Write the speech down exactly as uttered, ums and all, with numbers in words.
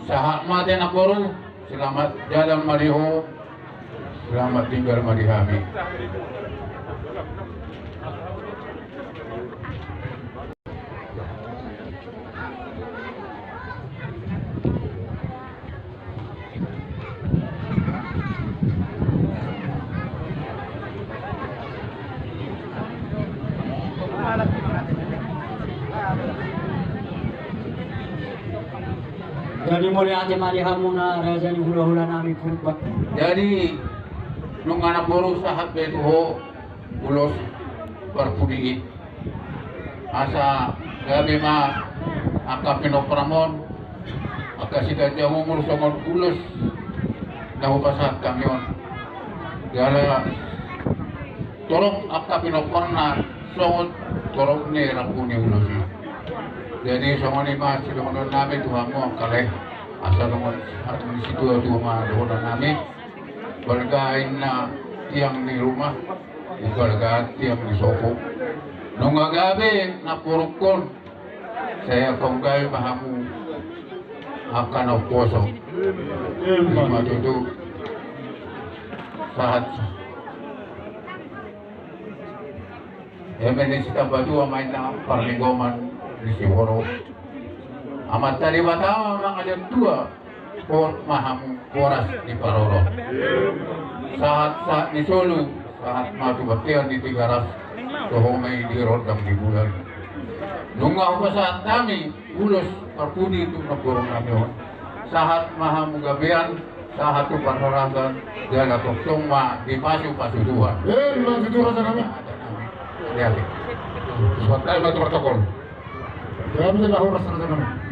Sahat ma di namboru, selamat jalan ma di ho, selamat tinggal ma di hami. Jadi mauliate ma di hamuna raja ni hulahula nami Purba. Jadi nunga namboru sahat be tu ho ulos parpudi i. Asa gabe ma angka pinomparmon, angka siganjang umur songon ulos na hupasahat hami on. Jala torop angka pinomparna songon torop ni rambu ni ulos i. Jadi songon i ma sidohonon nami tu hamu angka lae. Asa songon hata ni situatua ma dohonon nami. Balga inna tiang ni ruma, umbalga tiang ni sopo. Nunga gabe namborungkon, sai angkon gabe ma hamu angka na umposo. Ima tutu. Sahat. Eme ni Sitambatua ma inna parlinggoman ni Sihororo. Amanta Debata ma mangajar tua, hot ma hamu boras ni parorot. Sahat sahat ni solu, sahat ma tu bontean ni Tigaras, toho ma i di rondang ni bulan. Nunga hupasahat hami ulos parpudi tu namboru nami on. Sahat ma hamu gabean, sahat tu parhorasan, jala tongtong ma dipasupasu Tuhan. Emma tutu raja nami. Hatiha ma tu protokol. Emma tutu raja nami.